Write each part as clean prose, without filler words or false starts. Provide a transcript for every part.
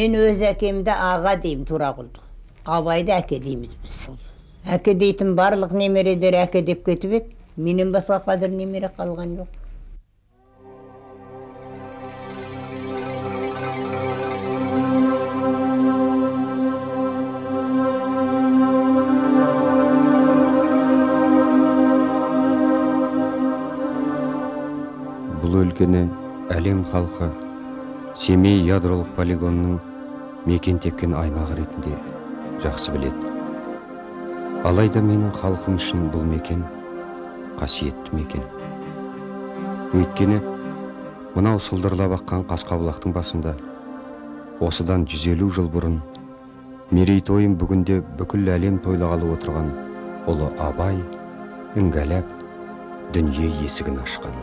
Мен өз әкемді аға деймін, Турағұлды. Абайды әке дейміз біз. Әке дейтін барлық немерелер әке деп кетіп еді. Менен басқа қазір немере қалған жоқ. Бұл өлкені әлем халқы Семей ядролық полигонының мекен тепкен аймағы ретінде жақсы біледі. Алайда менің халқым үшін бұл мекен қасиетті мекен. Өйткені мынау сылдырлап аққан Қасқабұлақтың басында осыдан 150 жыл бұрын мерейтойын бүгінде бүкіл әлем тойлағалы отырған ұлы Абай іңгәләп дүние есігін ашқан.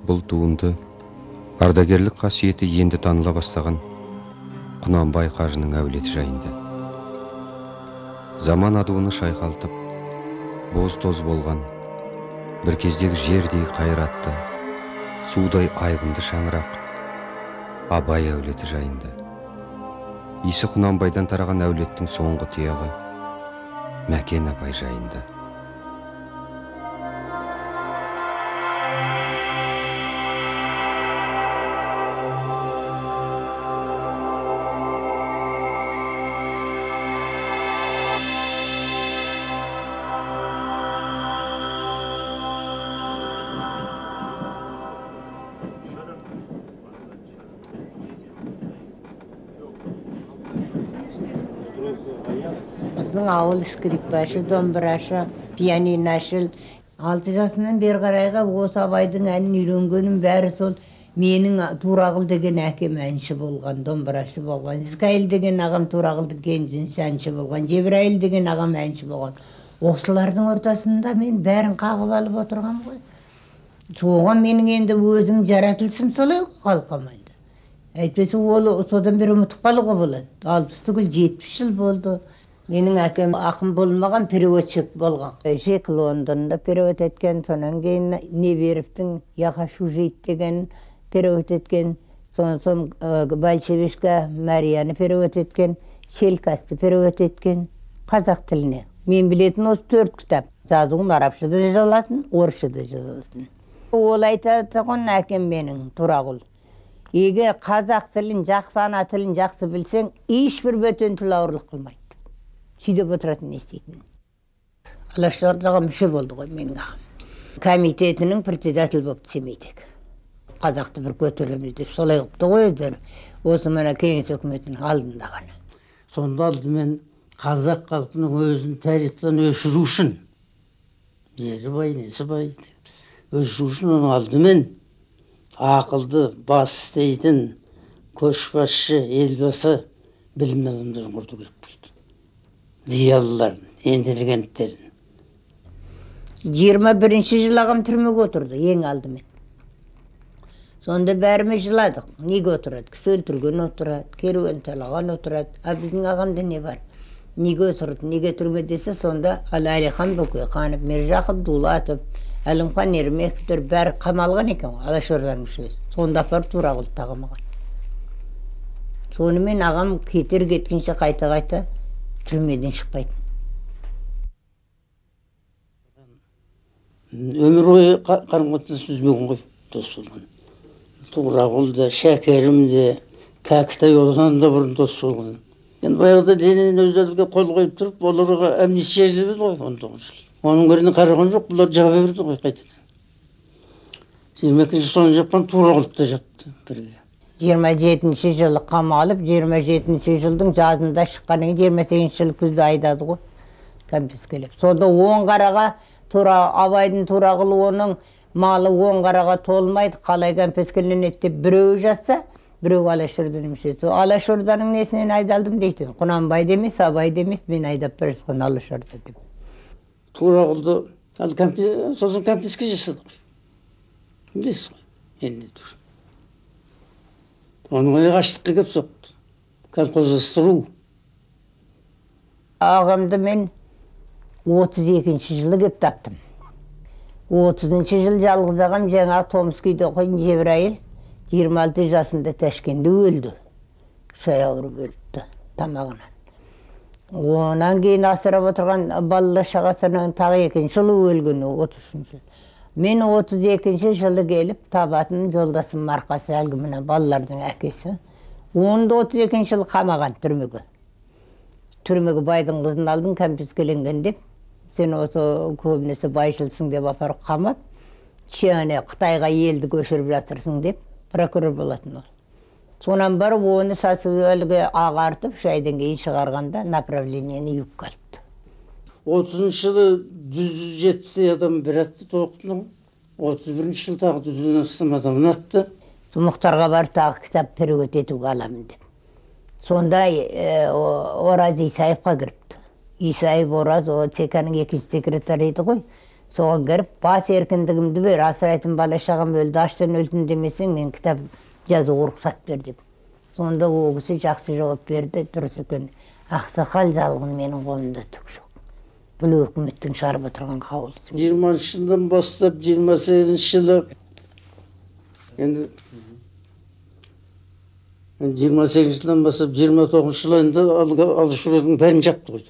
Бұл туынды ардагерлік қасиеті енді таныла бастаған Құнанбай қажының әулеті жайында. Заман адуыны шайқалтып, боз-тоз болған, бір кездегі жердей қайратты, судай айбынды шаңырақ Абай әулеті жайында. Исі Құнанбайдан тараған әулеттің соңғы тұяғы Мәкен Абай жайында. Біздің ауыл скрипкашы, домбырашы, пианиношы. 6 жасымнан бері қарайға осы Абайдың әнін үйренгенім бәрі сол менің Турағұл деген әкем әнші болған, домбырашы болған. Зікайыл деген ағам Турағұлдың кенжесі әнші болған, Жебірайыл деген ағам әнші болған. Осылардың ортасында мен бәрін қағып алып отырғам ғой. Соған менің енді өзім жаратылысым солай ғой, қалқам енді. Әйтпесе ол содан бері ұмытып қалуға болады. 60 түгіл 70 жыл болды. Менің әкем ақын болмаған, переводчик болған. Жек Лондонда перевод еткен, сонан кейін Неверовтің «Я хочу жить» деген перевод еткен, соң Большевичка Марияны перевод еткен, Селькасты перевод еткен қазақ тіліне. Мен білетін осы 4 кітап. Жазуын арабша да жаза алатын, орысша да жаза алатын. Ол айтатұғын әкем менің Турағұл. Егер қазақ тілін жақсы, ана тілін жақсы білсең, ешбір бөтен тіл ауырлық қылмайды. Сөйдеп отыратын не істейтін. Алашордаға мүше болды ғой менің ағам. Комитетінің председателі болыпты Семейдегі. Қазақты бір көтереміз деп солай қыпты ғой өздері. Осы мына кеңес өкіметінің алдында ғана. Сонда алдымен қазақ халқының өзін тарихтан өшіру үшін, жері бай, несі бай, өшіру үшін оның алдымен ақылды бас істейтін көшбасшы, елбасы білім адамдарын құрту керек болды. Зиялыларын, интеллигенттерін. 21 жыл ағам түрмеге отырды, ең алдымен. Сонда бәріміз жыладық. Неге отырады? Кісі өлтірген отырады, керуен талаған отырады. А біздің ағамда не бар? Неге отырды, неге түрме десе, сонда Әлихан Бөкейханов, Міржақып Дулатов, Әлімхан Ермековтер бәрі қамалған екен ғой, Алашорданың мүшесі. Сонда апарып Турағұлды қамаған. Сонымен ағам кетер кеткенше қайта-қайта түрмеден шықпайтын. Өмір бойы қарым-қатынас үзбеген ғой, дос болған. Турағұл да, Шәкәрім де, Кәкітай одан да бұрын дос болған. Енді баяғыда Ленин өздеріне қол қойып тұрып, оларға амнистия берді ғой 19 жыл. Оның біріне қараған жоқ, бұлар жаба берді ғой қайтадан. 22-ші соны жапқан Турағұлды да жапты бірге. 27-ші жылы қамалып, 27-ші жылдың жазында шыққаннан кейін 28-ші жылы күзде айдады ғой, кәмпескелеп. Сонда 10 қараға тура Абайдың Турағұл оның малы 10 қараға толмайды, қалай кәмпескеленеді деп біреуі жатса, біреу Алашорданың мүшесі. Алашорданың несінен айдалдым дейтін. Құнанбайды емес, Абайды емес, мен айдап бара жатқан Алашорда деп. Турағұлды ал сосын кәмпеске жасады ғой. Білесіз ғой, енді тұр. Оның аяғы аштыққа кеп соқты. Колхоздастыру. Ағамды мен 32-ші жылы кеп таптым. 30-шы жыл жалғыз ағам жаңа Томскийде оқитын Жебрайыл 26 жасында Ташкенде өлді. Шай ауырып өліпті тамағынан. Онан кейін асырап отырған балалар шағасынан тағы екінші жылы өлген, 33 жыл. Мен 32-ші жылы келіп табатын жолдасым Марқасы, әлгі мына балалардың әкесі. Оны да 32-ші жылы қамаған түрмеге. Түрмеге байдың қызын алдың, кәмпескеленген деп. Сен осы көбінесе байшылсың деп апарып қамап, Чиане Қытайға елді көшіріп жатырсың деп прокурор болатын ол. Сонан барып оны сасып әлгі ағартып, үш айдан кейін шығарғанда направлениені юбка алыпты. 30-шы жылы 170 адам бір атты тоқтының, 31-ші жылы тағы 100-ден астам адам атты. Мұхтарға барып тағы кітап перевод етуге аламын деп. Сонда Ораз Исаевқа кіріпті. Исаев Ораз, о ЦК-ның екінші секретары еді ғой. Соған кіріп, бас еркіндігімді бер, асырайтын бала шағам өлді, аштан өлдім демесең, мен кітап жазуға рұқсат бер деп. Сонда ол кісі жақсы жауап берді, дұрыс екен. Ақсақал жалғын менің қолымда түк жоқ. Бұл өкіметтің шығарып отырған қаулысы. 20-шы жылдан бастап 28-ші жылы, енді 28-ші жылдан бастап 29-шы жылы енді Алашорданың бәрін жапты ғой.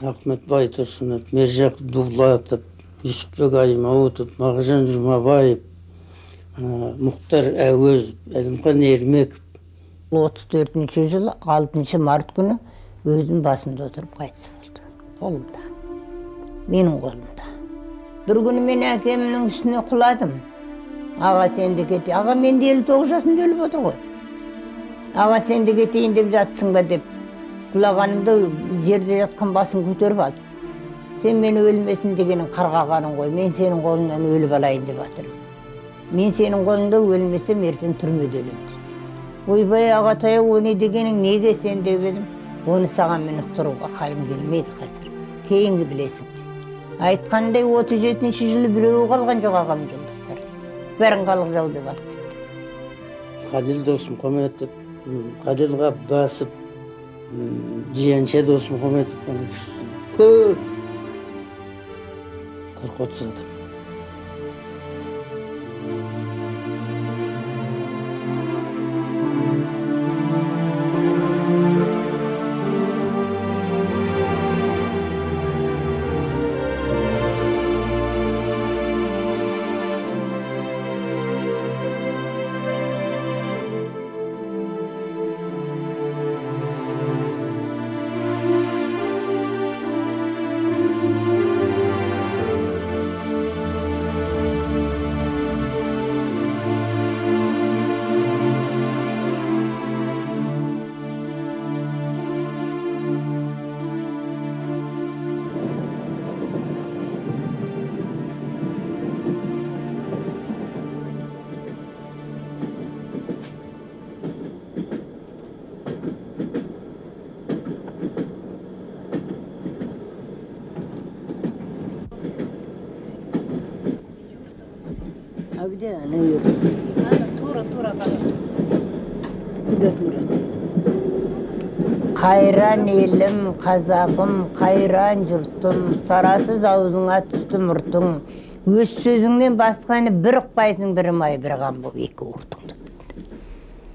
Ахмет Байтұрсынов, Мержақ Дулатов, Жүсіпбек Аймауытов, Мағжан Жұмабаев, Мұхтар Әуезов, Әлімхан Ермеков. 34-ші жылы 6 март күні өзім басымда отырып қайтыс болды. Қолымда. Менің қолымда. Бір күні мен әкемнің үстіне құладым. Аға сен де кет. Аға мен де 59 жасымда өліп отыр ғой. Аға сен де кетейін деп жатсың ба деп. Құлағанымда жерде жатқан басын көтеріп алды. Сен мені өлмесін дегенің қарғағаның ғой. Мен сенің қолыңнан өліп алайын деп жатырмын. Мен сенің қолыңда өлмесем ертең түрмеде өлемін деді. Ойбай ағатай, о не дегенің неге сен деп едім. Оны саған мен ұқтыруға қалым келмейді қазір. Кейінгі білесің деді. Айтқандай 37-ші жылы біреуі қалған жоқ ағам жолдастары. Бәрін халық жау деп алып кетті. Халил Досмұхаметов, Халил Ғаббасов, Жиенше Досмұхаметов, көп 40-30 адам. А где она юрта? Она тура барамыз. Куда тура? Қайран елім, қазағым, қайран жұртым, сарасыз аузыңа түсті мұртың. Өз сөзіңнен басқаны бір ұқпайсың, бір май, бір қан болып екі ұртыңды.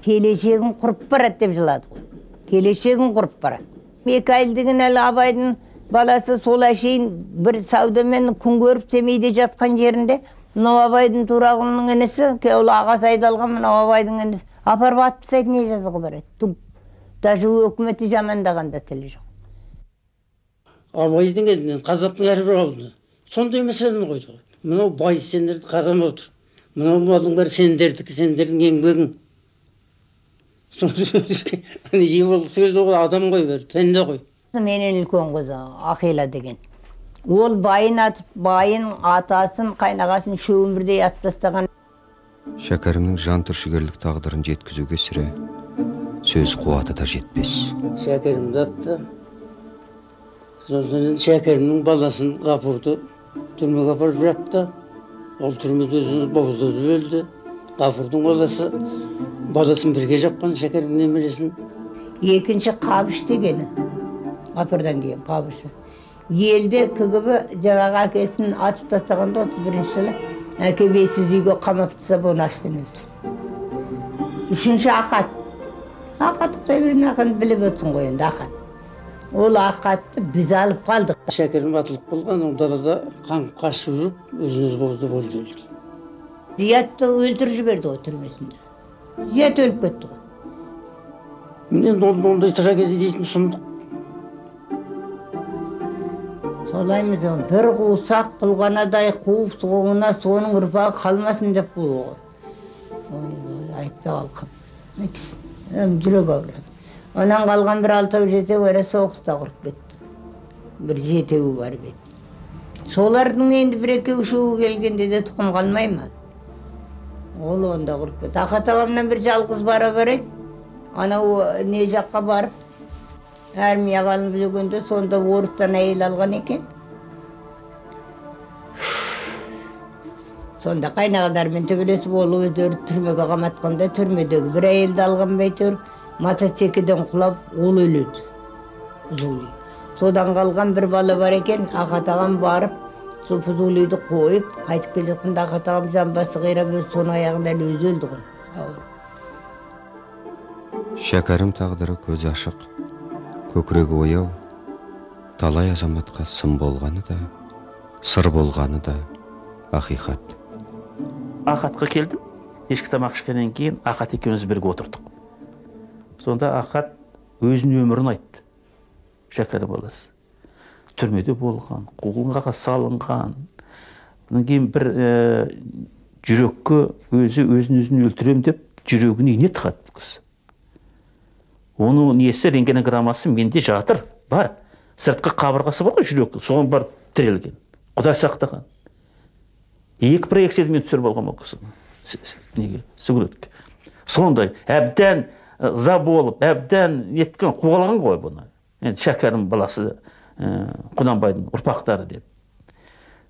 Келешегің құрып барады деп жылады ғой. Келешегің құрып барады. Мекайыл деген әлі Абайдың баласы сол әшейін бір саудамен күн көріп Семейде жатқан жерінде Мынау Абайдың Турағұлының інісі, ол ағасы айдалған, мынау Абайдың інісі. Апарып атып тастайды, не жазығы бар еді. Даже өкіметі жамандағанда тілі жоқ. Абайдың елінен, қазақтың әрбір ауылына сондай мәселені қойды ғой. Мынау бай сендерді қарамай отыр. Мынау малдың бәрі сендердікі, сендердің еңбегің. Ие болғысы келді ғой, адам ғой бәрі, пенде ғой. Менен үлкен қызы Ақила деген. Ол байын атып, байын, атасын, қайнағасын үшеуін бірдей атып тастаған. Шәкәрімнің жан түршігерлік тағдырын жеткізуге сірә сөз қуаты да жетпес. Шәкәрімді атты. Сосын Шәкәрімнің баласын Ғапурды түрмеге апарып жапты. Ол түрмеде өзін бауыздатып өлді. Ғапурдың баласы, баласын бірге жапқан Шәкәрімнің немересін. Екінші Қабыш дегені, Ғапурдан кейін Қабышы. Елде КГБ жаңағы әкесін атып тастағанда 31 жылы әке бесіз үйге қамап тастап, оны аштан өлтірді. Үшінші Ақат. Ақат Құдайберген ақын біліп отырсың ғой енді, Ақат. Ол Ақатты біз алып қалдық. Шәкәрім атылып қалған, ол далада қаңғып қашып жүріп, өзін өзі бауыздап өлді. Зиятты өлтіріп жіберді ғой түрмесінде. Зият өліп кетті ғой. Міне ондай трагедия дейтін сұмдық. Солаймыз, бір қусақ қылғанадай қуып соңына соның ұрпағы қалмасын деп қуды ғой. Ой, айтпай қалқам. Айтсын, жүрек ауырады. Онан қалған бір 6-7 өрі соғыста құрып кетті. Бір 7-еуі бар еді. Солардың енді 1-2-3-еуі келгенде де тұқым қалмай ма? Ол онда құрып кетті. Ақат ағамнан бір жалғыз бара бар еді. Анау не жаққа барып, армияға алынып жүргенде сонда орыстан әйел алған екен. Сонда қайнағалармен төбелесіп, ол өздері түрмеге қаматқанда түрмедегі бір әйелді алған ба әйтеуір, мотоциклден құлап, ол өледі. Фузули. Содан қалған бір бала бар екен, Ақат ағам барып, сол Фузулиді қойып, қайтып келе жатқанда Ақат ағам жамбасы қирап, өзі соның аяғынан өзі өлді ғой. Шәкәрім тағдыры көзі ашық, көкірегі ояу, талай азаматқа сын болғаны да, сыр болғаны да ақиқат. Ақатқа келдім, кешкі тамақ ішкеннен кейін Ақат екеуміз бірге отырдық. Сонда Ақат өзінің өмірін айтты. Шәкәрім баласы түрмеде болған, қуғынға салынған. Одан кейін бір жүрекке өзі өзін өзін өлтірем деп жүрегіне ине тығады кісі. Оның несі, рентгенограммасы менде жатыр, бар. Сыртқы қабырғасы бар ғой жүрек, соған барып тірелген. Құдай сақтаған. 2 проекцияды мен түсіріп алғам ол кісіні. Неге? Суретке. Сондай әбден ыза болып, әбден неткен, қуғалаған ғой бұны. Енді Шәкәрім баласы Құнанбайдың ұрпақтары деп.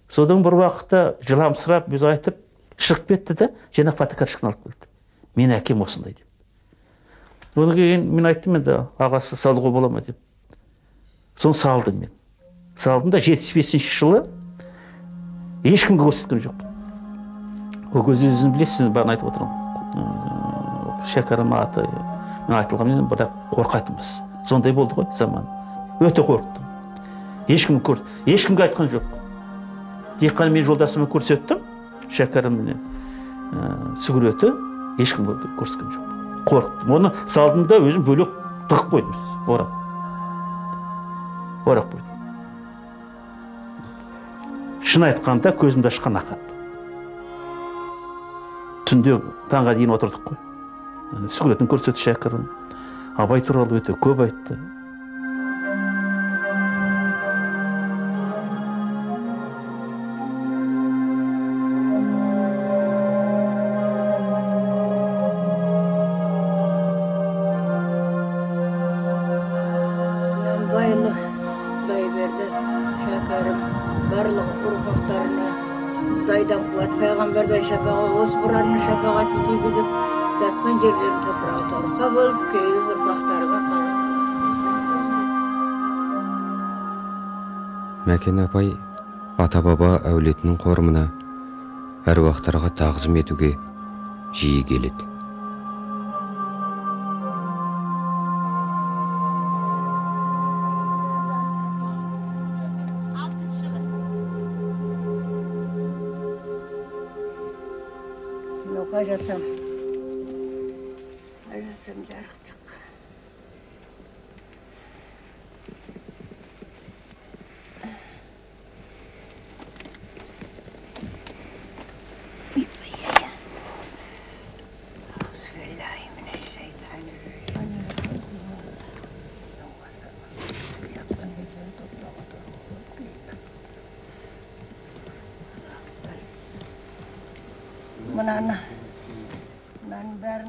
Содан бір уақытта жыламсырап, өзі айтып, шығып кетті де, жаңа фотокарточканы алып келді. Мен әкем осындай деп. Одан кейін мен айттым енді, ағасы салуға бола ма деп. Соны салдым мен. Салдым да 75 жылы ешкімге көрсеткен жоқпын. Ол кезде өзіңіз білесіз, бәрін айтып отырмын. Шәкәрім аты мен айтылғанмен, бірақ қорқатынбыз. Сондай болды ғой заман. Өте қорықтым. Ешкімге айтқан жоқ. Тек қана мен жолдасыма көрсеттім, Шәкәрімнің суреті, ешкімге көрсеткен жоқ. Қорықтым. Оны салдым да өзім бөлек тығып қойдым, орап. Орап қойдым. Шын айтқанда көзімді ашқан Ақат. Түнде таңға дейін отырдық қой. Суретін көрсетті Шәкәрім. Абай туралы өте көп айтты. Құнанбайұлы Құдайберді Шәкәрім барлық ұрпақтарына Құдайдан қуат, пайғамбардан шапағат, осы Құранның шапағатын тигізіп, жатқан жерлерін топырағы торқа болып, келген ұрпақтарға қарап. Мәкен апай ата-баба әулетінің қорымына әруақтарға тағзым етуге жиі келеді. Қажатам. Қажатам жарықтық.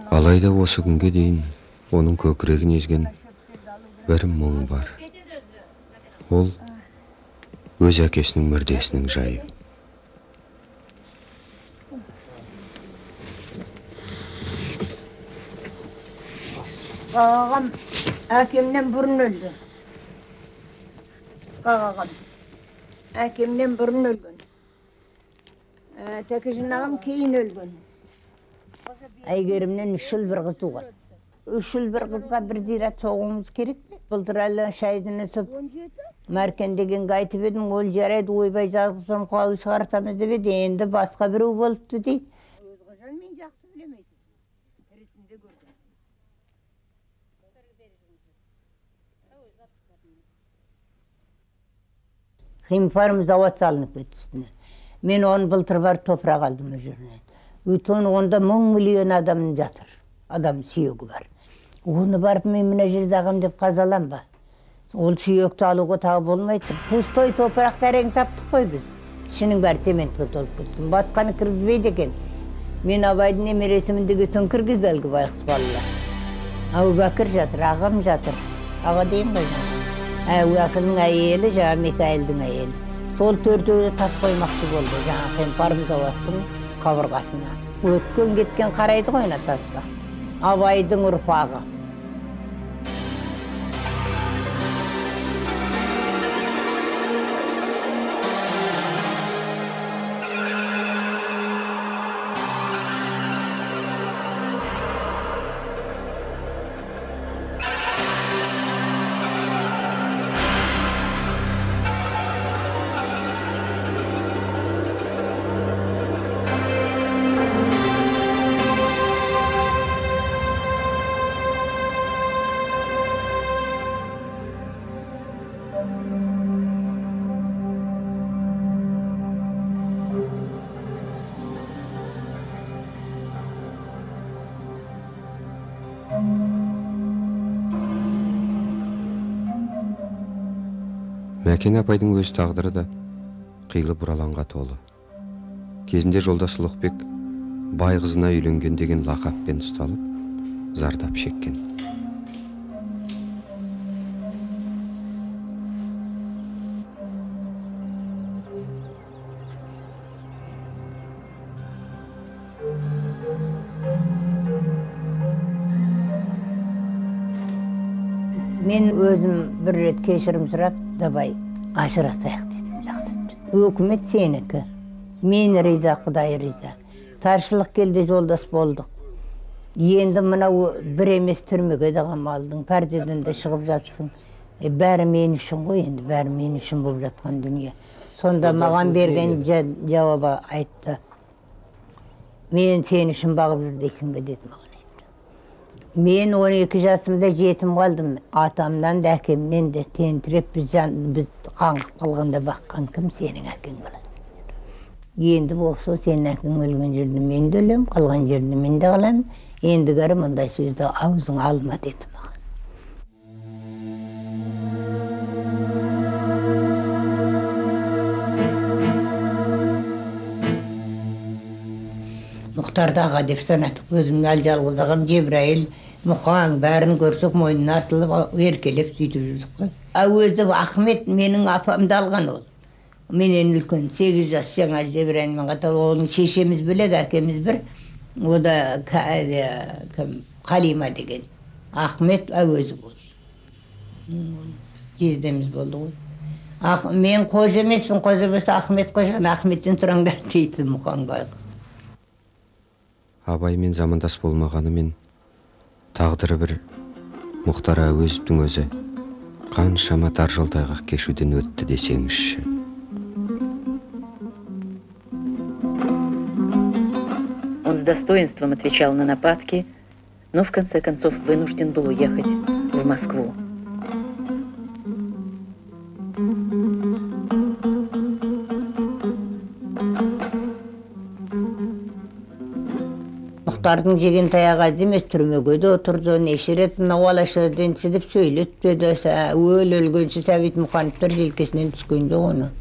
Алайда осы күнге дейін оның көкірегін езген бір мұң бар. Ол өз әкесінің мүрдесінің жайы. Ағам әкемнен бұрын өлді. Ысқақ ағам әкемнен бұрын өлген. Тәкежан ағам кейін өлген. Әйгерімнен 3 жыл бір қыз туған. 3 жыл бір қызға бір зират соғуымыз керек пе? Былтыр әлі шайдын ісіп, Мәркен дегенге айтып едім, ол жарайды, ойбай жазғысым қауыл шығартамыз деп еді, енді басқа біреу болыпты дейді. Өзғажан мен жақсы білемейді. Тірісінде көрдім. Химфарм завод салынып кетті үстіне. Мен оны былтыр барып топырақ алдым ол жерінен. Өйткені онда 1000 миллион адам жатыр, адам сүйегі бар. Оны барып мен мына жерде ағам деп қазалам ба? Ол сүйекті алуға тағы болмайды. Пустой топырақты әрең таптық қой біз. Ішінің бәрі цементке толып кеткен. Басқаны кіргізбейді екен. Мен Абайдың немересімін деген соң кіргізді әлгі байғұс балалар. Әубәкір жатыр, ағам жатыр. Аға деймін ғой. Әубәкірдің әйелі, жаңа Микаэльдің әйелі. Сол төртеуі тас қоймақты болды. Жаңа Химфарм заводтың қабырғасына. Өткен кеткен қарайды ғой ана тасқа. Абайдың ұрпағы. Мәкен апайдың өз тағдыры да қилы бұралаңға толы. Кезінде жолдас Ұлықбек бай қызына үйленген деген лақаппен ұсталып, зардап шеккен. Мен өзім бір рет кешірім сұрап, давай ажырасайық дедім, жақсы. Өкімет сенікі. Мен риза, Құдай риза. Таршылық келді, жолдас болдық. Енді мынау бір емес түрмеге де қамалдың, пәрдеден де шығып жатсың. Бәрі мен үшін ғой енді, бәрі мен үшін болып жатқан дүние. Сонда маған берген жауабы айтты. Мен сен үшін бағып жүр дейсің бе деді маған. Мен 12 жасымда жетім қалдым. Атамнан да әкемнен де тентіреп біз қаңғып қалғанда баққан кім, сенің әкең болады. Енді болса сенің әкең өлген жерде мен де өлем, қалған жерде мен де қаламын. Ендігәрі мұндай сөзді аузыңа алма деді маған. Мұхтарды аға деп санадық. Өзімнің әлі жалғыз ағам Жебрайыл, Мұқан, бәрін көрсек мойнына асылып еркелеп сөйтіп жүрдік қой. Өзі Ахмет менің апамды алған ол. Менен үлкен 8 жас жаңа Жебрайылмен қатар, оның шешеміз бөлек, әкеміз бір. О да Қалима деген. Ахмет Әуезі болды. Жездеміз болды ғой. Мен қожа емеспін, қожа болса Ахмет қожа, Ахметтен сұраңдар дейді Мұқан байғұс. Абаймен замандас болмағанымен тағдыры бір Мұхтар Әуезовтің өзі қаншама тар жол тайғақ кешуден өтті десеңізші. Он достоинством отвечал на нападки, но в конце концов вынужден был уехать в Москву. Мұхтардың жеген таяғы аз емес, түрмеге де отырды, неше рет мынау алашорден деп сөйлетпеді, өл өлгенше Сәбит Мұқановтар желкесінен түскен жоқ оны.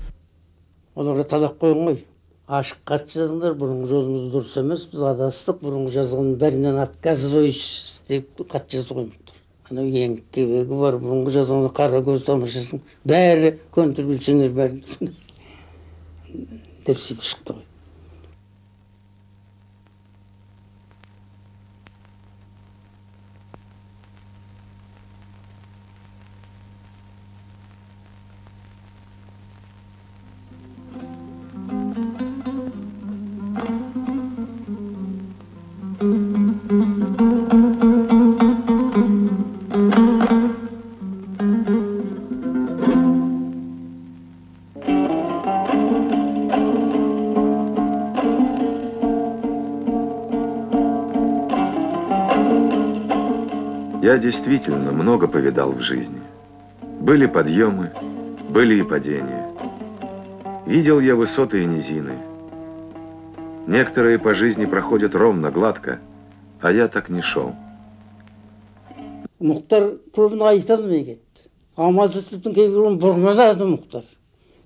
Оларға талап қойған ғой. Ашық хат жазыңдар, бұрынғы жолымыз дұрыс емес, біз адастық, бұрынғы жазғанның бәрінен отказываюсь деп хат жазды ғой Мұхтар. Анау Еңкебегі бар, бұрынғы жазған қара көз тамашасының бәрі контрреволюционер бәрін деп сөйтіп шықты ғой. Я действительно много повидал в жизни. Были подъемы, были и падения. Видел я высоты и низины. Некоторые по жизни проходят ровно, гладко, а я так не шел. Мұхтар көбін айта алмай кетті. Амалсыздықтың кейбіреуін бұрмалады Мұхтар.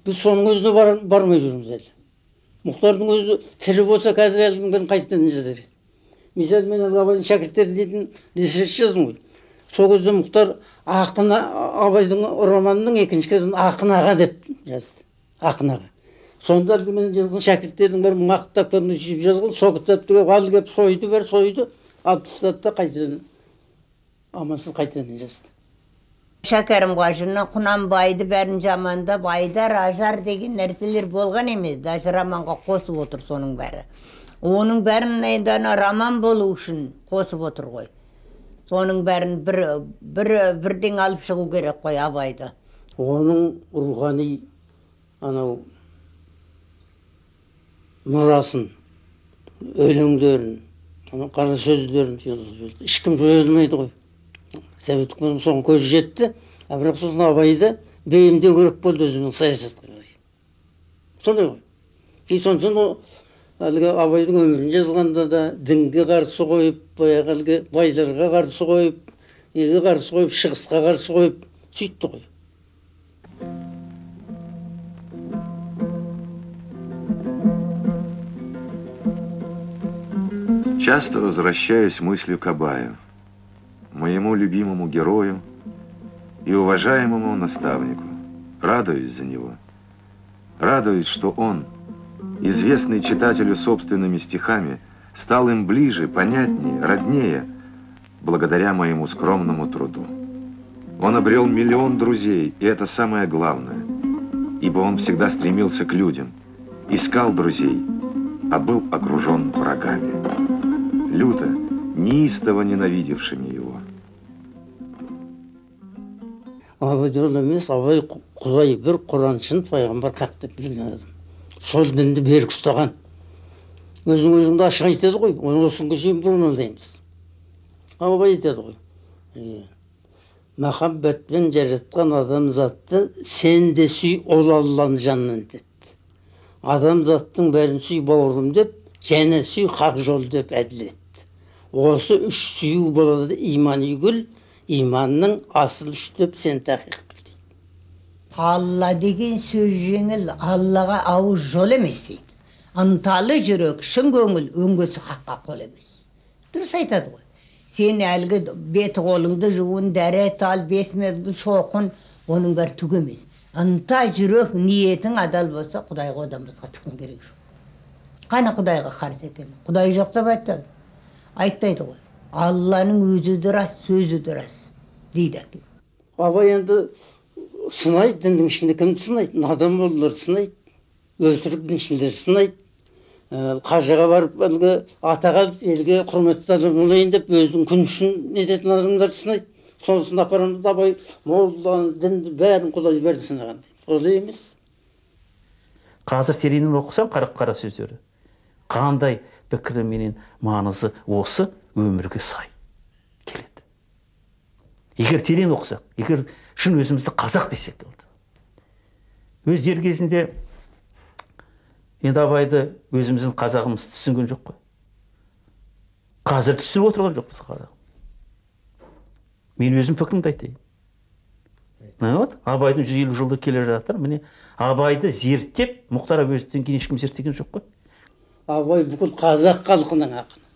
Біз соның өзіне бармай жүрміз әлі. Мұхтардың өзі тірі болса, қазір әлгінің бәрін қайтадан жазар еді. Мысалы, мен әлгі Абайдың шәкірттері дейтін диссертация жаздым ғой. Сол кезде Мұхтар ақын Абайдың романының екінші кітабын Ақын аға деп жазды. Ақын аға. Сонда әлгі мен жазған шәкірттердің бәрі мақтап кәдімгі сүйіп жазған, сол кітапты ал келіп сойды, бәрі сойды, алып тастады да қайтадан амалсыз қайтадан жазды. Шәкәрім қажыны, Құнанбайды бәрін жамандап, Айдар, Ажар деген нәрселер болған емес, даже романға қосып отыр соның бәрі. Оның бәрін енді ана роман болу үшін қосып отыр ғой. Соның бәрін бірден алып шығу керек қой Абайды. Оның рухани анау мұрасын, өлеңдерін, анау қара сөздерін ешкім жоя алмайды ғой. Совет үкіметінің соған көзі жетті, а бірақ сосын Абайды бейімдеу керек болды өзінің саясатқа қарай. Сондай ғой. И сондықтан ол әлгі Абайдың өмірін жазғанда да дінге қарсы қойып, баяғы әлгі байларға қарсы қойып, елге қарсы қойып, шығысқа қарсы қойып сөйтті ғой. Часто возвращаюсь мыслью к Абаю, моему любимому герою и уважаемому наставнику. Радуюсь за него. Радуюсь, что он, известный читателю собственными стихами, стал им ближе, понятнее, роднее, благодаря моему скромному труду. Он обрел миллион друзей, и это самое главное, ибо он всегда стремился к людям, искал друзей, а был окружен врагами, люто, неистово ненавидевшими его. Абай ол емес, Абай Құдай бір, Құран шын, пайғамбар хақ деп білген адам. Сол дінді берік ұстаған. Өзің өзіңді ашық айтады ғой, оны осы күнге шейін бұрмалдаймыз. Абай айтады ғой. Махаббатпен жаратқан адамзатты сен де сүй, ол Алланың жанынан деді. Адамзаттың бәрін сүй бауырым деп, және сүй хақ жол деп әділет. Осы үш сүю болады имани гүл, иманның асыл үш деп сен тақиқ біл дейді. Алла деген сөз жеңіл, Аллаға ауыз жол емес дейді. Ынталы жүрек, шын көңіл, өңгесі хаққа қол емес. Дұрыс айтады ғой. Сен әлгі беті қолыңды жуын, дәрет ал, 5 мезгіл шоқын, оның бәрі түк емес. Ынта жүрек, ниетің адал болса, Құдайға одан басқа түкің керек жоқ. Қана Құдайға қарсы екен. Құдай жоқ деп айтады. Айтпайды ғой. Алланың өзі де рас, сөзі де рас, дейді әкем. Абай енді сынайды, діннің ішінде кімді сынайды? Надан молдаларды сынайды, өтірік діншілдерді сынайды. Қажыға барып, әлгі атаға елге құрметті адам болайын деп өзінің күн үшін нететін адамдарды сынайды. Сонысын апарамыз да Абай молданы, дінді бәрін, Құдай бәрін сынаған дейміз. Олай емес. Қазір тереңнен оқысам, қара сөздері. Қандай пікірі менен маңызы осы өмірге сай келеді. Егер терең оқысақ, егер шын өзімізді қазақ десек болды. Өз дер кезінде енді Абайды өзіміздің қазағымыз түсінген жоқ қой. Қазір түсініп отырған жоқпыз қазақ. Мен өзім пікірімді айтайын. Вот, Абайдың 150 жылдығы келе жатыр. Міне Абайды зерттеп, Мұхтар Әуезовтен кейін ешкім зерттеген жоқ қой. Абай бүкіл қазақ халқының ақыны.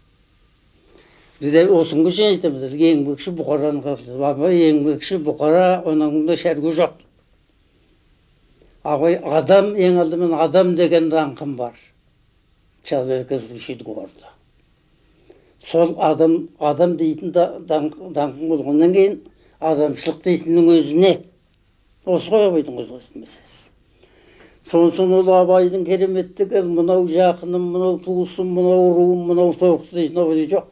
Біз осыны шейін айтамыз, еңбекші бұқараның халқы. Абай еңбекші бұқара, оның мұнда шәргі жоқ. Абай адам, ең алдымен адам деген даңқым бар. Человек звучит гордо. Сол адам, адам дейтін даңқым болғаннан кейін адамшылық дейтіннің өзіне осы ғой Абайдың қозғалысының мәселесі. Сонсын ол Абайдың кереметтігі, мынау жақыным, мынау туысым, мынау руым, мынау тобықты дейтін Абайда жоқ.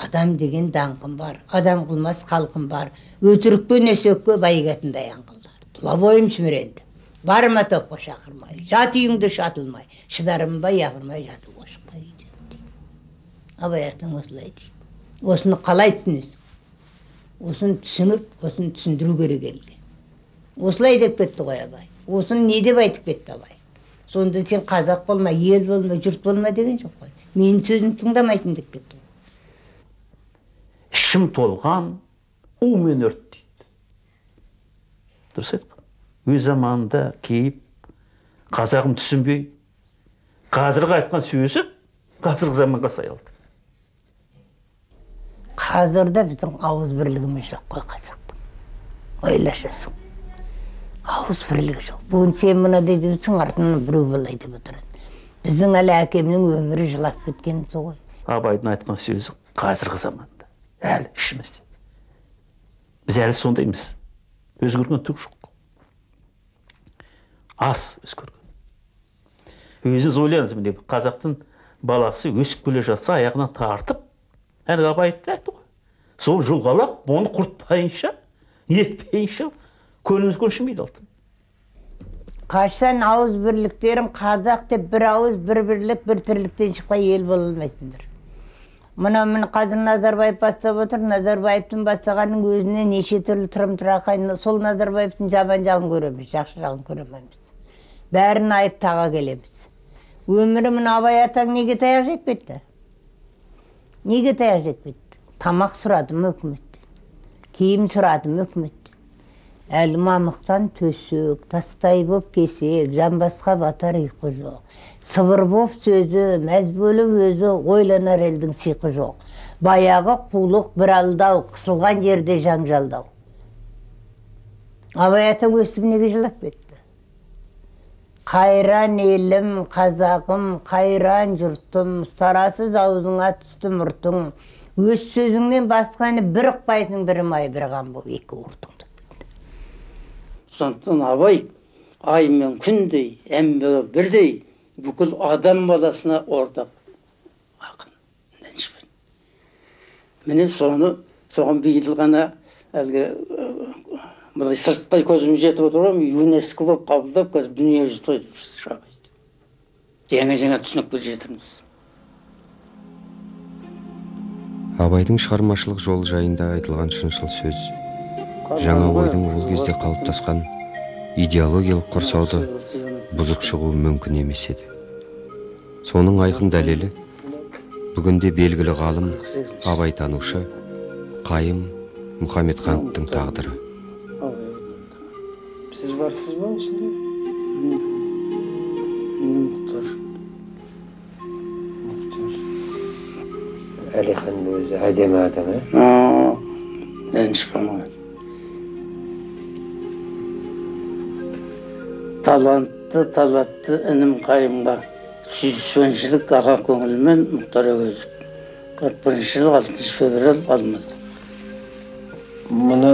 Адам деген даңқым бар, адам қылмас халқым бар, өтірікпен өсекке байығатындай аңқылдар. Тұла бойым сүміренді, барма топқа шақырмай, жат үйіңді шатылмай, шыдарымбай, япырмай, жатып ошықпай дейді. Абай атаң осылай дейді. Осыны қалай түсінесің? Осыны түсініп, осыны түсіндіру керек елге. Осылай деп кетті ғой Абай. Осыны не деп айтып кетті Абай? Сонда сен қазақ болма, ел болма, жұрт болма деген жоқ қой. Менің сөзімді тыңдамайсың деп кетті. Ішім толған у мен өрт дейді. Дұрыс айтқан. Өз заманында кейіп, қазағым түсінбей, қазіргі айтқан сөзі қазіргі заманға сай алды. Қазірде біздің ауыз бірлігіміз жоқ қой қазақтың. Ойлашасың. Ауыз бірлігі жоқ. Бүгін сен мынадай депсің, артынан біреу былай деп отырады. Біздің әлі әкемнің өмірі жылап кеткен сол ғой. Абайдың айтқан сөзі қазіргі заманда. Әлі ішімізде. Біз әлі сондаймыз. Өзгерген түк жоқ. Аз өзгерген. Өзіңіз ойлаңыз, міне қазақтың баласы өсіп келе жатса, аяғынан тартып, әлі Абай айтты ғой. Сол жұлғалап, оны құртпайынша, нетпейінше, көңіліміз көншімейді алтын. Қашан ауыз бірліктерім қазақ деп бір ауыз, бір бірлік, бір тірліктен шықпай ел бола алмайсыңдар. Мына міне қазір Назарбаев бастап отыр, Назарбаевтың бастағанның өзіне неше түрлі тұрым-тұрақай, сол Назарбаевтың жаман жағын көреміз, жақсы жағын көре алмаймыз. Бәрін айып таға келеміз. Өмірі мына Абай атаң неге таяқ жеп кетті? Неге таяқ жеп кетті? Тамақ сұрадым өкіметтен, киім сұрадым өкіметтен. Әлі мамықтан төсек, тастай боп кесек, жамбасқа батар ұйқы жоқ. Сыбыр боп сөзі, мәз бөліп өзі, ойланар елдің сиқы жоқ. Баяғы қулық бір алдау, қысылған жерде жаңжалдау. Абай атаң өстіп неге жылап кетті? Қайран елім, қазағым, қайран жұртым, ұстарасыз аузыңа түсті мұртың. Өз сөзіңнен басқаны бір ұқпайсың, бір май, бір қан боп екі ұртың. Сондықтан Абай ай мен күндей, әмбігі бірдей, бүкіл адам баласына ортақ ақын, данышпан. Міне соны, соған биыл ғана әлгі былай сырттай көзім жетіп отыр ғой, ЮНЕСКО болып қабылдап, қазір дүниежүзі той деп Абайды. Жаңа-жаңа түсінікке жетірміз. Абайдың шығармашылық жолы жайында айтылған шыншыл сөз жаңа ойдың ол кезде қалыптасқан идеологиялық құрсауды бұзып шығуы мүмкін емес еді. Соның айқын дәлелі бүгінде белгілі ғалым, абайтанушы Қайым Мұхамедхановтың тағдыры. Сіз барсыз ба осында? Мұхтар. Мұхтар. Әлихан өзі әдемі адам, ә? Данышпан ғой. Талантты, талатты інім Қайымға сүйіспеншілік аға көңілмен Мұхтар Әуезов. 41 жыл 6 февраль Алматы. Мұны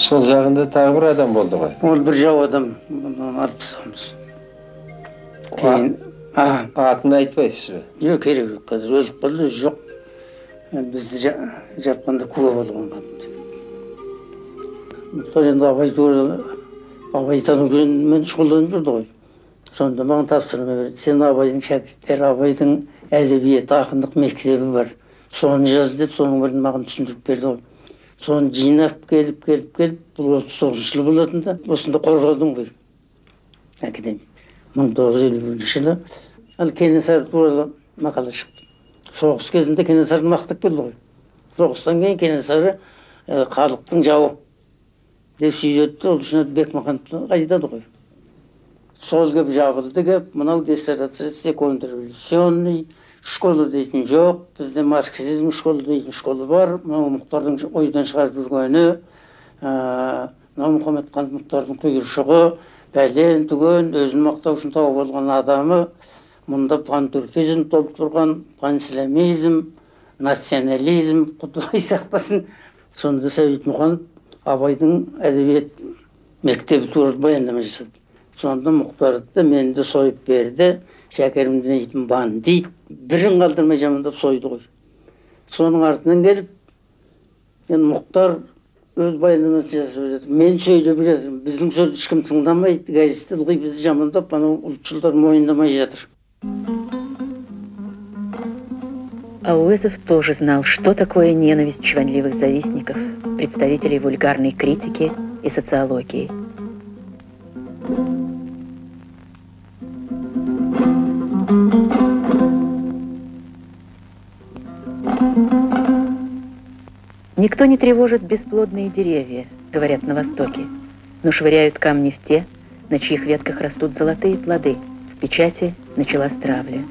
сол жағында тағы бір адам болды ғой? Ол бір жау адам, бұны алып тастағанбыз. Кейін, атын айтпайсыз ба? Жоқ, керек жоқ, қазір өліп қалды, жоқ. Бізді жапқанда куә болған қадым. Мұхтар енді Абай туралы, Абайтану жөнімен шұғылданып жүрді ғой. Сонда маған тапсырма берді. Сен Абайдың шәкірттері, Абайдың әдебиеті, ақындық мектебі бар. Соны жаз деп, соның бірін маған түсіндіріп берді ғой. Соны жинап келіп, келіп, келіп, бұл 39 жыл болатын да, осында қорғадым ғой. Академия. 1951 жылы ал Кенесары туралы мақала шықты. Соғыс кезінде Кенесарыны мақтап келді ғой. Соғыстан кейін Кенесары халықтың жауы деп сөйлетті, ол үшін Бекмахановты айтады ғой. Сол кеп жабылды кеп, мынау диссертация контрреволюционный школа дейтін жоқ, бізде марксизм школа дейтін школа бар, мынау Мұхтардың ойдан шығарып жүргені, мынау Мұхаммедхан Мұхтардың құйыршығы, бәлен түген, өзін мақтау үшін тауып алған адамы, мұнда пантүркизм толып тұрған, панисламизм, национализм, Құдай сақтасын. Сонда Сәбит Мұқанов Абайдың әдебиет мектебі туралы баяндама жасады. Сонда Мұхтарды мені де сойып берді, Шәкәрімді дейтін бандит, бірін қалдырмай жамандап сойды ғой. Соның артынан келіп, енді Мұхтар өз баяндамасын жасап жатыр, мен сөйлеп жатырмын, біздің сөзді ешкім тыңдамайды, газетте ылғи бізді жамандап, анау ұлтшылдар мойындамай жатыр. Ауэзов тоже знал, что такое ненависть чванливых завистников, представителей вульгарной критики и социологии. Никто не тревожит бесплодные деревья, говорят на Востоке, но швыряют камни в те, на чьих ветках растут золотые плоды. В печати началась травля.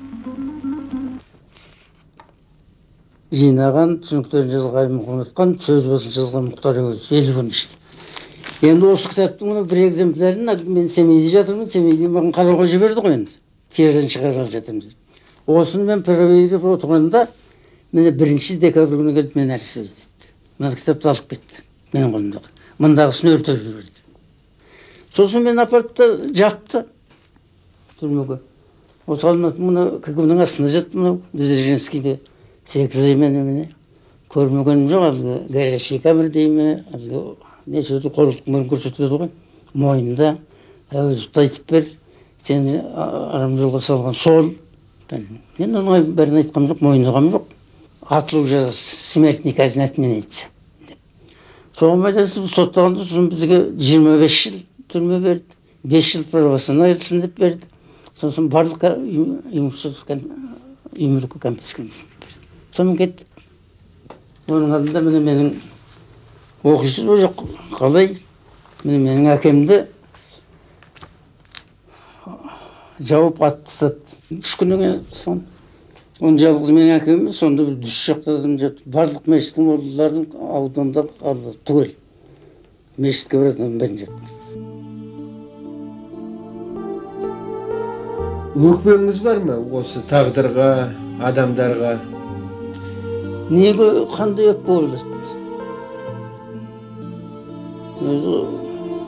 Жинаған, түсініктерін жазған Мұхаммедхан, сөз басын жазған Мұхтар Әуезов, 51 жыл. Енді осы кітаптың мына бір экземплярын мен Семейде жатырмын, Семейде маған қарауға жіберді ғой енді. Теріден шығарғалы жатырмыз. Осыны мен проверить отырғанда, міне 1 декабрь күні келіп мені арестовать етті. Мына кітапты алып кетті менің қолымдағы. Мындағысын өртеп жіберді. Сосын мен апарды да жапты түрмеге. Осы Алматы мына КГБ-ның астында жатты мынау, Дзержинскийде. 8 ай мені көрмегенім жоқ, әлгі горячий камера дей ме, әлгі неше түрлі қорлықтың бәрін көрсетеді ғой. Мойнында Әуезовті айтып бер, сені арам жолға салған сол. Мен оның бәрін айтқам жоқ, мойындағам жоқ. Атылу жазасы, смертный казнь отменяется. Соған байланысты соттағанда сосын бізге 25 жыл түрме берді, 5 жыл правосынан айырылсын деп берді. Сосын барлық имущество үй мүлкі конфискациясын берді. Сонымен кеттік. Оның алдында міне менің оқисыз ба жоқ, қалай? Міне менің әкемді жауып атып тастады. 3 күннен кейін тастаған. Оны жалғыз менің әкем емес, сонда бір 100 шақты адам жатты. Барлық мешіттің молдаларын ауданда қалды түгел. Мешітке баратын бәрін жапты. Өкпеңіз бар ма осы тағдырға, адамдарға? Неге қандай өкпе болады? Өзі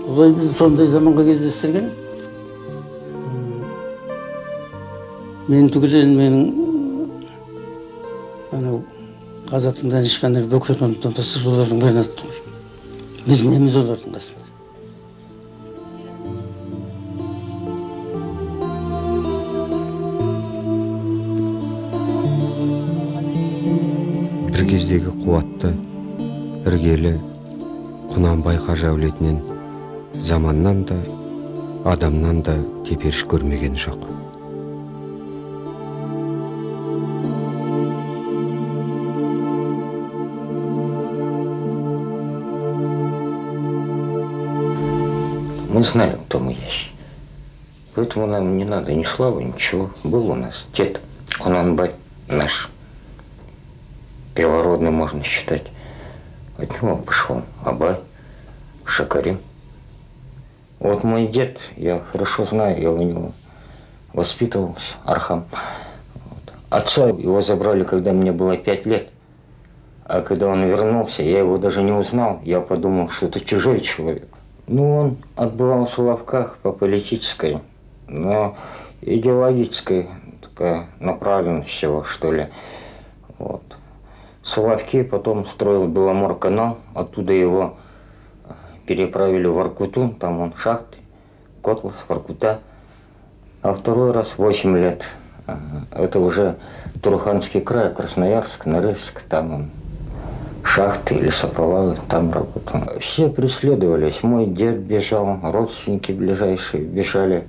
Құдай бізді сондай заманға кездестірген. Мен түгіл менің анау қазақтың данышпандары Бөкейхановтан бастап олардың бәрін атты ғой. Біз неміз олардың қасында. Бір кездегі қуатты, іргелі Құнанбай қажы әулетінен заманнан да, адамнан да теперіш көрмеген жоқ. Мы знаем, кто мы есть. Поэтому нам не надо ни славы, ничего. Был у нас дед Кунанбай наш. Первородный, можно считать. От него пошел Абай, Шакарим. Вот мой дед, я хорошо знаю, я у него воспитывался, Архам. Вот. Отца его забрали, когда мне было 5 лет. А когда он вернулся, я его даже не узнал. Я подумал, что это чужой человек. Ну, он отбывал в Соловках по политической, но идеологической такая направленность всего, что ли. Вот. Соловки потом строил Беломорканал, оттуда его переправили в Воркуту, там он шахты, Котлас, Воркута. А второй раз 8 лет. Это уже Туруханский край, Красноярск, Норильск, там он шахты, лесоповалы, там работал. Все преследовались. Мой дед бежал, родственники ближайшие бежали,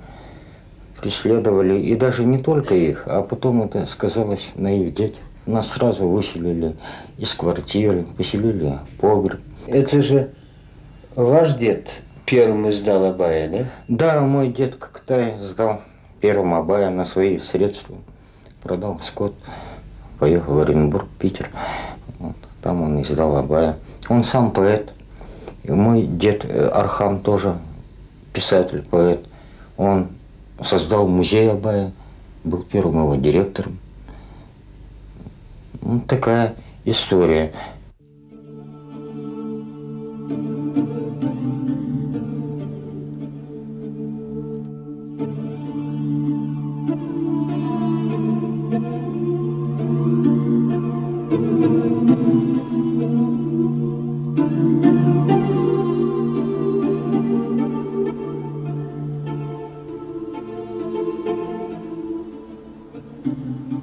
преследовали. И даже не только их, а потом это сказалось на их детях. Нас сразу выселили из квартиры, поселили в погреб. Это же ваш дед первым издал Абая, да? Да, мой дед Коктай сдал первым Абая на свои средства. Продал скот, поехал в Оренбург, Питер. Вот, там он издал Абая. Он сам поэт. И мой дед Архам тоже писатель, поэт. Он создал музей Абая, был первым его директором. Вот такая история.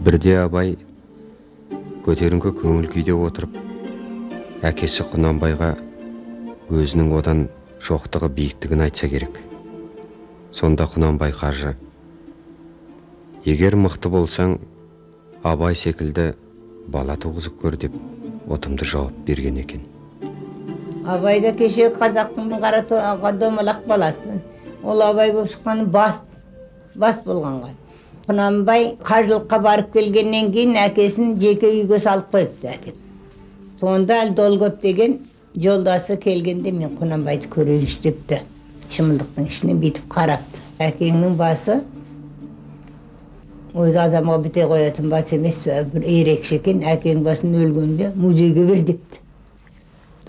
Бірде Абай көтеріңкі көңіл күйде отырып, әкесі Құнанбайға өзінің одан жоқтығы биіктігін айтса керек. Сонда Құнанбай қажы: «Егер мықты болсаң, Абай секілді бала туғызып көр» деп ұтымды жауап берген екен. Абай да кеше қазақтың қара домалақ баласы. Ол Абай болып шыққан бас болғанға. Құнанбай қажылыққа барып келгеннен кейін әкесін жеке үйге салып қойыпты әкем. Сонда әлі Долгов деген жолдасы келгенде мен Құнанбайды көрейінші депті. Шымылдықтың ішінен бүйтіп қарапты. Әкеңнің басы өзі адамға біте қоятын бас емес, бір ерекше екен. Әкең басын өлгенде музейге бер депті.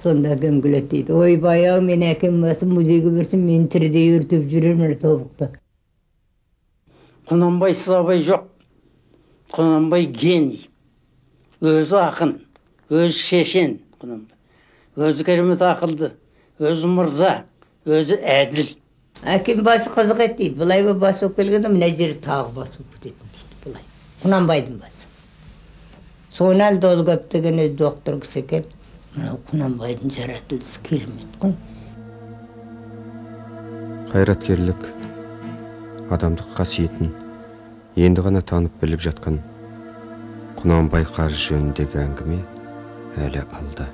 Сонда әкем күледі дейді. Ойбай ау, мен әкем басын музейге берсем, мен тірідей өртеп жүрермін тобықты. Құнанбайсыз Абай жоқ. Құнанбай гений. Өзі ақын, өзі шешен Құнанбай. Өзі керемет ақылды, өзі мырза, өзі әділ. Әкем басы қызық еді дейді. Былай басы болып келгенде мына жері тағы басы болып кететін дейді. Былай. Құнанбайдың басы. Соны әлі Долгов деген өзі доктор кісі екен. Мынау Құнанбайдың жаратылысы керемет қой. Қайраткерлік, адамдық қасиетін енді ғана танып біліп жатқан Құнанбай қажы жөніндегі әңгіме әлі алда.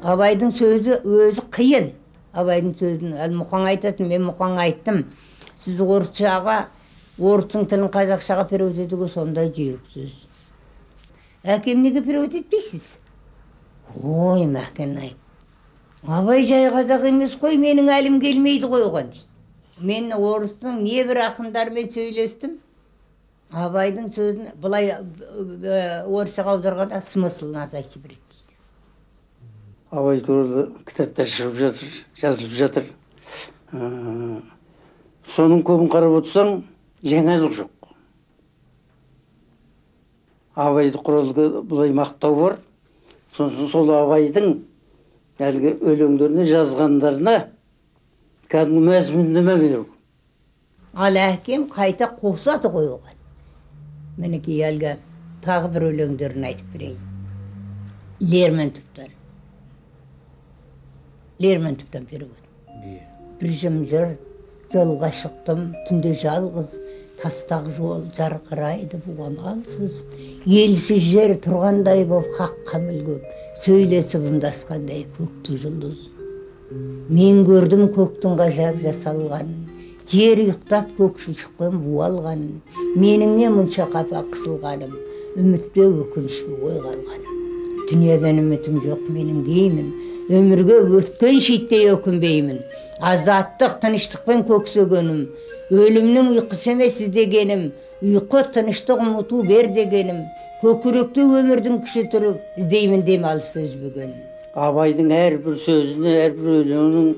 Абайдың сөзі өзі қиын. Абайдың сөзін әлі Мұқаң айтатын, мен Мұқаң айттым. Сіз орысшаға, орыстың тілін қазақшаға перевод етуге сондай жүйрік сөз. Әкем неге перевод етпейсіз? Ой, Мәкен ай. Абай жай қазақ емес қой, менің әлім келмейді ғой оған дейді. Мен орыстың небір ақындарымен сөйлестім. Абайдың сөзін былай орысшаға аударғанда смыслын азайтып береді дейді. Абай туралы кітаптар шығып жатыр, жазылып жатыр. Соның көбін қарап отырсаң, жаңалық жоқ. Абайды құралғы былай мақтау бар. Сосын сол Абайдың әлгі өлеңдеріне жазғандарына кәдімгі мәзмүндеме беру. Ал әкем қайта қосады ғой оған. Мінекей әлгі тағы бір өлеңдерін айтып берейін. Лермонтовтан. Лермонтовтан перевод. Бір жым-жыр жолға шықтым, түнде жалғыз, тастақ жол жарқырайды бұл амалсыз. Елсіз жер тұрғандай боп хаққа мүлгіп, сөйлесіп ымдасқандай көкті жұлдыз. Мен көрдім көктің ғажап жасалғанын, жер ұйықтап көк шұшықпен буалғанын, менің не мұнша қапа қысылғаным, үміт пе өкініш пе ой қалғаным. Дүниеден үмітім жоқ менің деймін, өмірге өткен шиттей өкінбеймін. Азаттық тыныштықпен көксегенім, өлімнің ұйқысы емес іздегенім, ұйқы тыныштық ұмыту бер дегенім, көкіректе өмірдің күші тұрып, іздеймін демалысты үзбегенім. Абайдың әрбір сөзіне, әрбір өлеңінің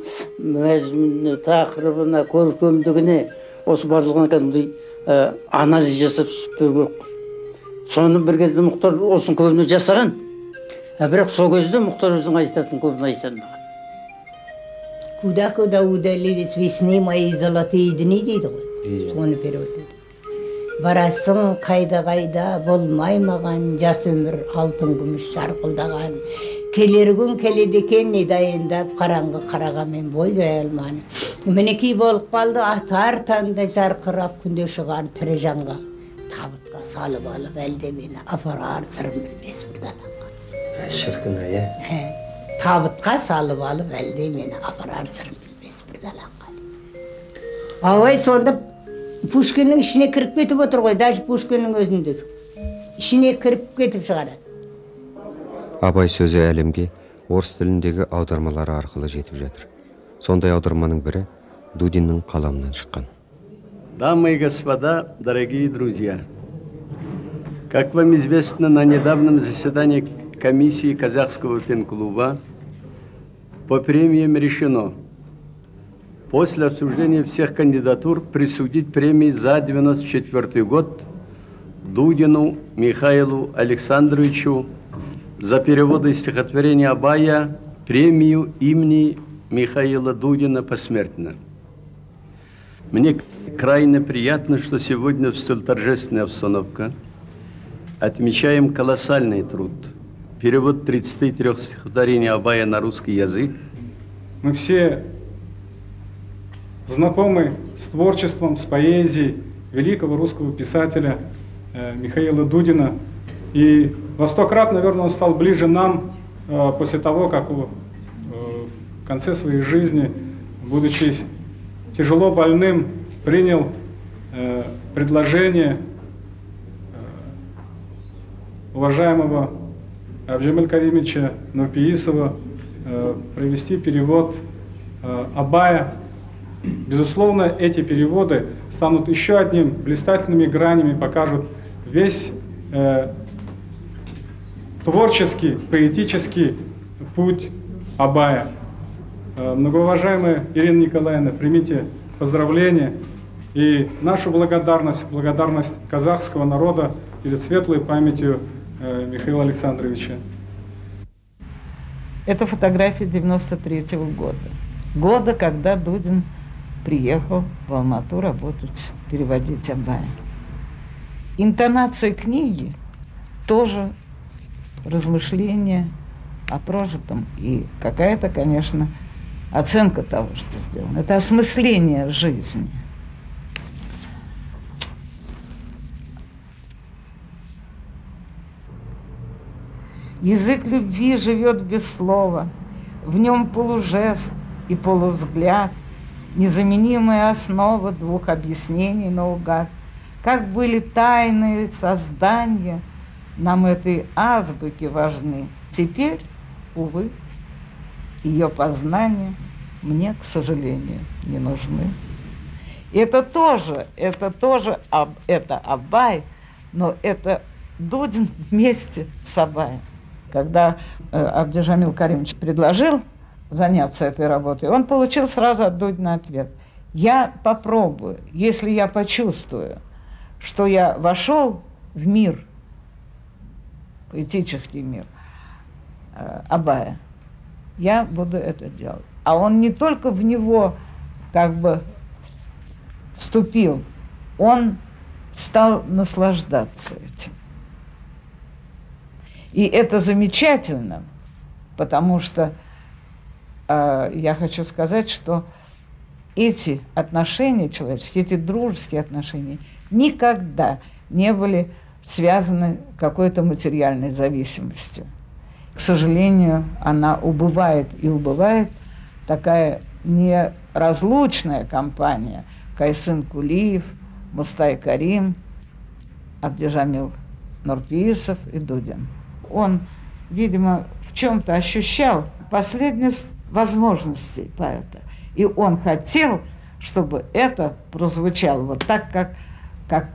мәзмүніне, тақырыбына, көркемдігіне, осы барлығына кәдімгідей анализ жасап беру керек. Соны бір кезде Мұхтар осының көбіне жасаған. Бірақ сол кезде Мұхтар өзінің айтатын көбін айта алмаған. Куда-куда удалились весны мои золотые дни дейді ғой. Соны перевод етті. Барасың қайда-қайда болмай маған, жас өмір алтын күміс жарқылдаған. Келер күн келеді екен, не дайындап, қараңғы қараға мен бой жая алман. Мінекей болып қалды атар таңда жарқырап күнде шығар тірі жанға. Табытқа салып алып әлде мені апарар сырым білмес бір далаңға. Шіркін ай, ә? Табытқа салып алып әлде мені апарар сырым білмес бір далаңға. Абай сонда Пушкиннің ішіне кіріп кетіп отыр ғой, даже Пушкиннің өзінде жоқ. Ішіне кіріп кетіп шығарады. Абай сөзі әлемге орыс тіліндегі аудармалары арқылы жетіп жатыр. Сондай аударманың бірі Дудиннің қаламынан шыққан. Дамы и господа, дорогие друзья, как вам известно, на недавнем заседании комиссии Казахского пен-клуба по премиям решено после обсуждения всех кандидатур присудить премии за 1994 год Дудину Михаилу Александровичу за переводы стихотворения Абая премию имени Михаила Дудина посмертно. Мне крайне приятно, что сегодня в столь торжественной обстановке отмечаем колоссальный труд. Перевод 33 стихотворений Абая на русский язык. Мы все знакомы с творчеством, с поэзией великого русского писателя Михаила Дудина. И во 100 крат, наверное, он стал ближе нам после того, как в конце своей жизни, будучи тяжело больным, принял предложение уважаемого Абжамиль Каримовича Нурпеисова провести перевод Абая. Безусловно, эти переводы станут еще одним блистательными гранями, покажут весь творческий, поэтический путь Абая. Многоуважаемая Ирина Николаевна, примите поздравления и нашу благодарность, благодарность казахского народа перед светлой памятью Михаила Александровича. Это фотография 93-го года. Года, когда Дудин приехал в Алмату работать, переводить Абая. Интонация книги тоже размышление о прожитом и какая-то, конечно, оценка того, что сделано. Это осмысление жизни. Язык любви живет без слова, в нем полужест и полувзгляд, незаменимая основа двух объяснений наугад. Как были тайные создания, нам этой азбуки важны. Теперь, увы, ее познания мне, к сожалению, не нужны. И это тоже это Абай, но это Дудин вместе с Абаем. Когда Абдижамил Каримович предложил заняться этой работой, он получил сразу от Дудина ответ. Я попробую, если я почувствую, что я вошел в мир, поэтический мир Абая, я буду это делать. А он не только в него как бы вступил, он стал наслаждаться этим. И это замечательно, потому что я хочу сказать, что эти отношения человеческие, эти дружеские отношения никогда не были связаны какой-то материальной зависимостью. К сожалению, она убывает и убывает. Такая неразлучная компания Кайсын Кулиев, Мустай Карим, Абдижамил Нурпеисов и Дудин. Он, видимо, в чем-то ощущал последних возможностей поэта. И он хотел, чтобы это прозвучало вот так, как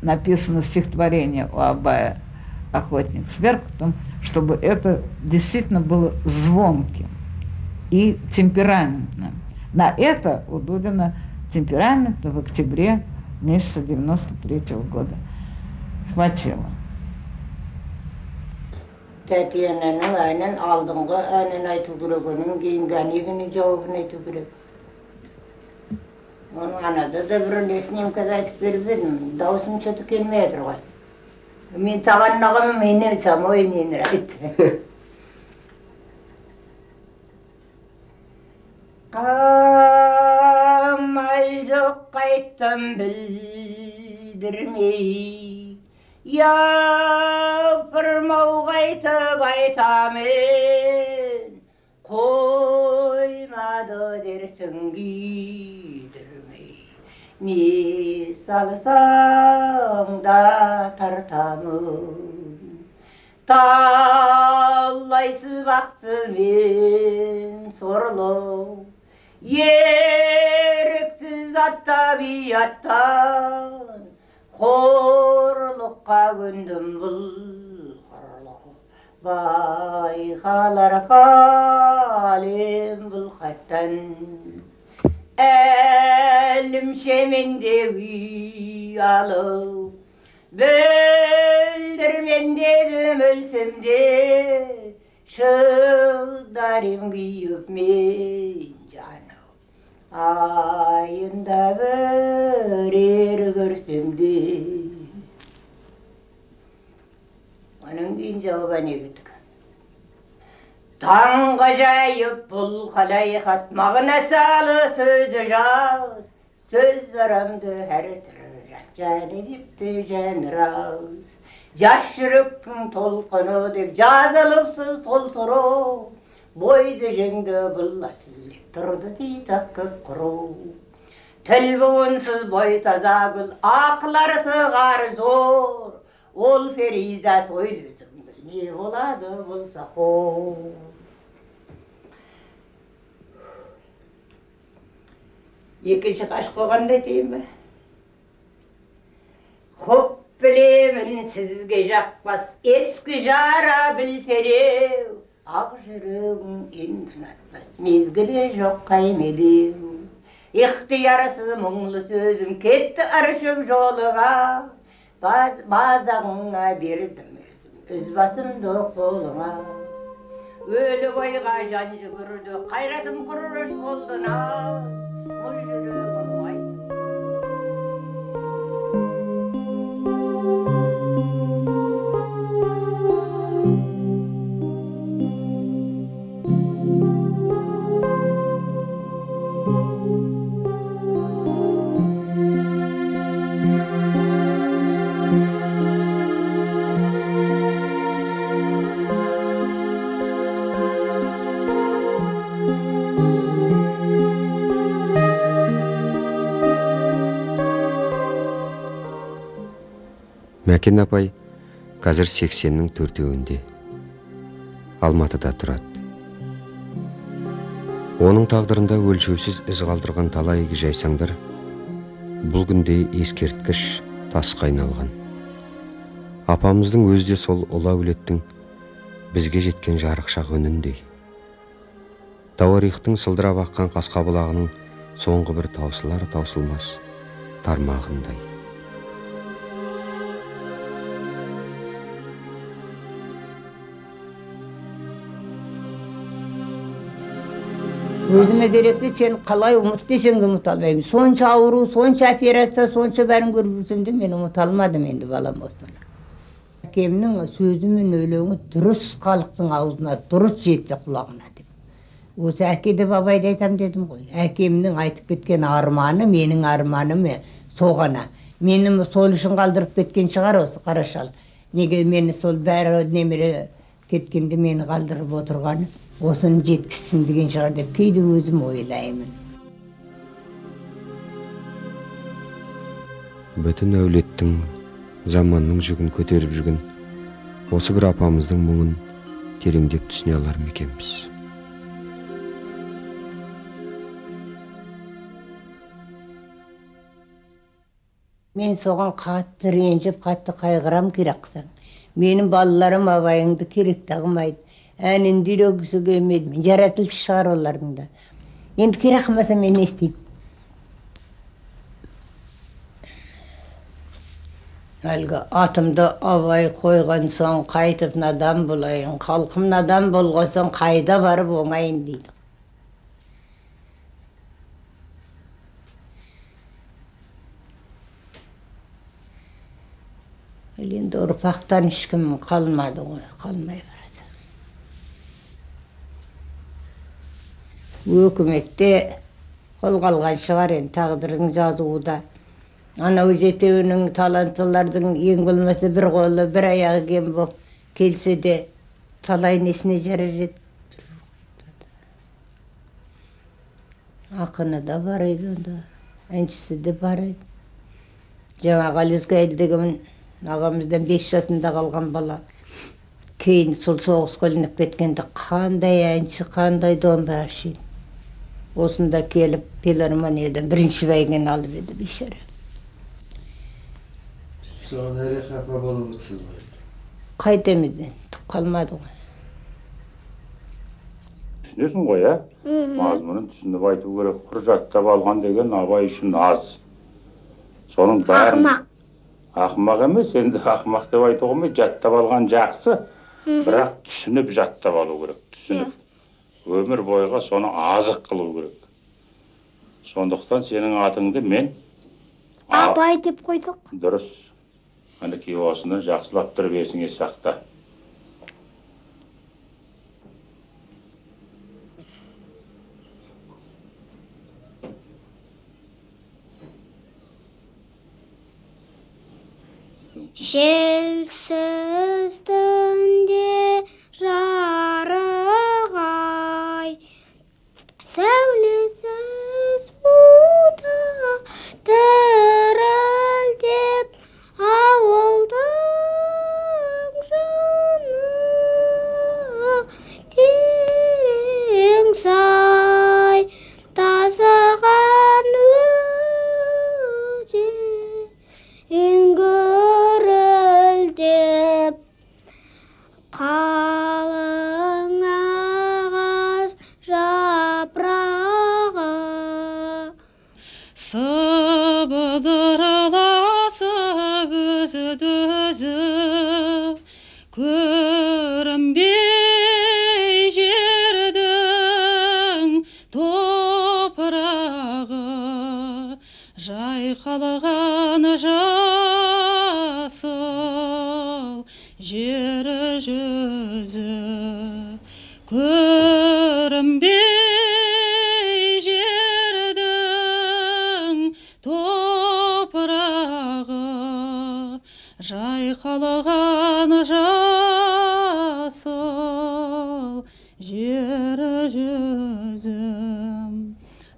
написано в стихотворении у Абая «Охотник с беркутом», чтобы это действительно было звонким и темпераментным. На это у Дудина темперамента в октябре месяца 93-го года хватило. Татьянаның әнін алдыңғы әнін айту керек, оның кейінгі әнегінің жауабын айту керек. Оның анада да бір несін қазір айтып беріп едім. Даусым что-то келмей жатыр ғой. Мен саған ұнағанмын, мне самой не нравится. Амал жоқ қайттым білдірмей, япырмау қайтып айтамын, қоймады дертің күйдірмей, не салсаң да тартамын. Талайсыз бақсы мен сорлы, еріксіз аттап ұяттан, қорлыққа көндім бұл қорлық. Байқалар халім бұл хаттан, әлімше менде ұялып, білдірмен дедім өлсем де, шыдарым күйіп мен жанып, айында бірер көрсем де. Оның кейін жауабы не кеттік? Таңғажайып бұл халайқат, мағынасы сөзі жаз, сөз арамды әр түрі жат жаны депті жан раз. Жас жүректің толқыны деп жазылыпсыз толтыру, бойды жеңді бұл асыл тұрды титақ көп құру. Тіл буынсыз бой таза гүл, ақыл артығар зор, ол перизат ойлы не болады болса қор. Екінші ғашық болғанда айтайын ба? Хоп білемін сізге жақпас ескі жара білтереу, ақ жүрегім енді ұнатпас мезгілі жоқ қаймедеу. Ықтиярсыз мұңлы сөзім кетті ыршып жолыға, базағыңа бердім өз басымды қолыңа. Өлі ойға жан жүгірді, қайратым құрыш болды наз, мұз жүрегім айсыз. Мәкен апай қазір 80-нің төртеуінде, Алматыда тұрады. Оның тағдырында өлшеусіз із қалдырған талай игі жайсаңдар бұл күнде ескерткіш тасқа айналған. Апамыздың өзі де сол ұлы әулеттің бізге жеткен жарықшақ үніндей. Тауарихтың сылдырап аққан қасқа бұлағының соңғы бір таусылар таусылмас тармағындай. Өзіме керекті сен қалай ұмыт десең де ұмыта алмаймын. Сонша ауру, сонша операция, сонша бәрін көріп жүрсем де мен ұмыта алмадым енді балам осыны. Әкемнің сөзі мен өлеңі дұрыс халықтың аузына, дұрыс жетсе құлағына деп. Осы әке деп Абайды айтам дедім ғой. Әкемнің айтып кеткен арманы, менің арманым соғана. Мені сол үшін қалдырып кеткен шығар осы Қарашал. Неге мені сол бәрі немере кеткенде мені қалдырып отырғаны, осыны жеткізсін деген шығар деп кейде өзім ойлаймын. Бүтін әулеттің, заманның жүгін көтеріп жүрген осы бір апамыздың мұңын тереңдеп түсіне алар ма екенбіз? Мен соған қатты ренжіп, қатты қайғырам керек қылсаң. Менің балаларым Абайыңды керек те қылмайды, әнін үйренгісі келмейді. Мен жаратылыс шығар олардың да. Енді керек қылмаса мен не істеймін? Әлгі атымды Абай қойған соң қайтып надан болайын, халқым надан болған соң қайда барып оңайын дейді. Енді ұрпақтан ешкім қалмады ғой, қалмай барады. Өкіметте қолға алған шығар енді тағдырдың жазуы да. Анау жетеуінің таланттылардың ең болмаса бір қолы, бір аяғы кем болып келсе де талай несіне жарар еді. Ақыны да бар еді онда, әншісі де бар еді. Жаңағы Ализгайл деген ағамыздан 5 жасында қалған бала. Кейін сол соғысқа ілініп кеткенде қандай әнші, қандай домбырашы еді. Осында келіп филармониядан бірінші бәйгені алып еді бейшара. Соған әрі қапа болып отырсыз ғой. Қайтеміз енді, түк қалмады ғой. Түсінесің ғой, ә? Мазмұнын түсініп айту керек. Құр жаттап алған деген Абай үшін аз. Соның бәрін Ақымақ. Ақымақ емес, енді ақымақ деп айтуға болмайды, жаттап алған жақсы, бірақ түсініп жаттап алу керек, түсініп. Өмір бойға соны азық қылу керек. Сондықтан сенің атыңды мен Абай деп қойдық. Дұрыс. Мінекей осыны жақсылап тұрып есіңе сақта. Желсіз түнде жарық ай, сәулесіз суда дірілдеп, ауылдың жаны терең сай, тасыған өзен гүрілдеп, қалың ағаш жапырағы сыбдырласып өзі-өзі көрінбей жердің топырағы жайқалған жасыл жер жүзі көрінбей жердің топырағы жайқалған жасыл жер жүзім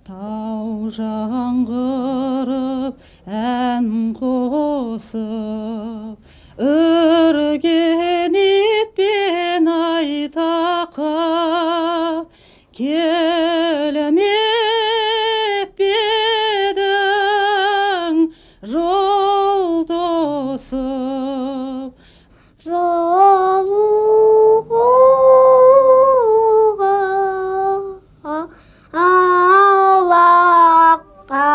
тау жаңғырып ән қосып үрген итпен айтаққа келмеп пе едің жол тосып жолуға аулаққа.